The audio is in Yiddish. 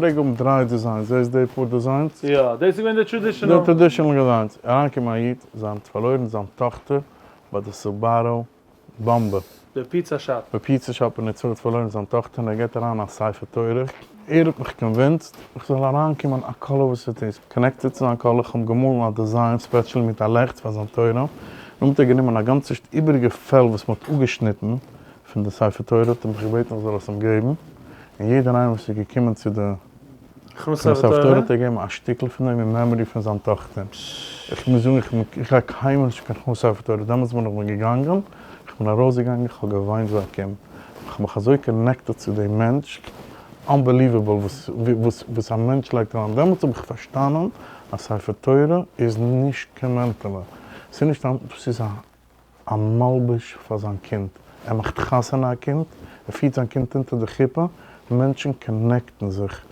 פרעג האבן דריי designs, זעסט די פאר designs? יא, דאס איז געווען די traditional. די traditional designs. אריינגעקומען א איד, זיי האבן פארלוירן זיין טאכטער ביי די סובארו באמבע. די pizza shop. די pizza shop אין ארץ האט פארלוירן זיין טאכטער און ער געט אריין א ספר תורה. ער האט מיך convinced איך זאל אריינקומען א color וואס עס איז connected צו זיין color. איך האב געמאלן א design special מיט א לעכט פאר זיין תורה. נאכדעם האט ער גענומען א גאנצע איבעריגע פעל וואס מען האט אפגעשניטן פון די ספר תורה, האט ער מיך געבעטן איך זאל עס אים געבן, און יעדער איינער וואס איז געקומען צו די הכנסת ספר תורה האט ער געגעבן א שטיקל פון דעם אין memory פון זיין טאכטער. איך מוז זאגן איך בין איך גיי קיינמאל נישט קיין הכנסת ספר תורה, דעמאלטס בין איך בין געגאנגען, איך בין ארויסגעגאנגען, איך האב געוויינט ווי א קינד, איך האב מיך אזוי connected צו דעם מענטש, unbelievable וואס וואס וואס א מענטש לייגט אריין, דעמאלטס האב איך פארשטאנען אז ספר תורה איז נישט קיין מענטעלע, ס'איז נישט א, דאס איז א א מלבוש פאר זיין קינד, ער מאכט חתונה א קינד, ער פירט זיין קינד אונטער די חופה, מענטשן connect ן זיך.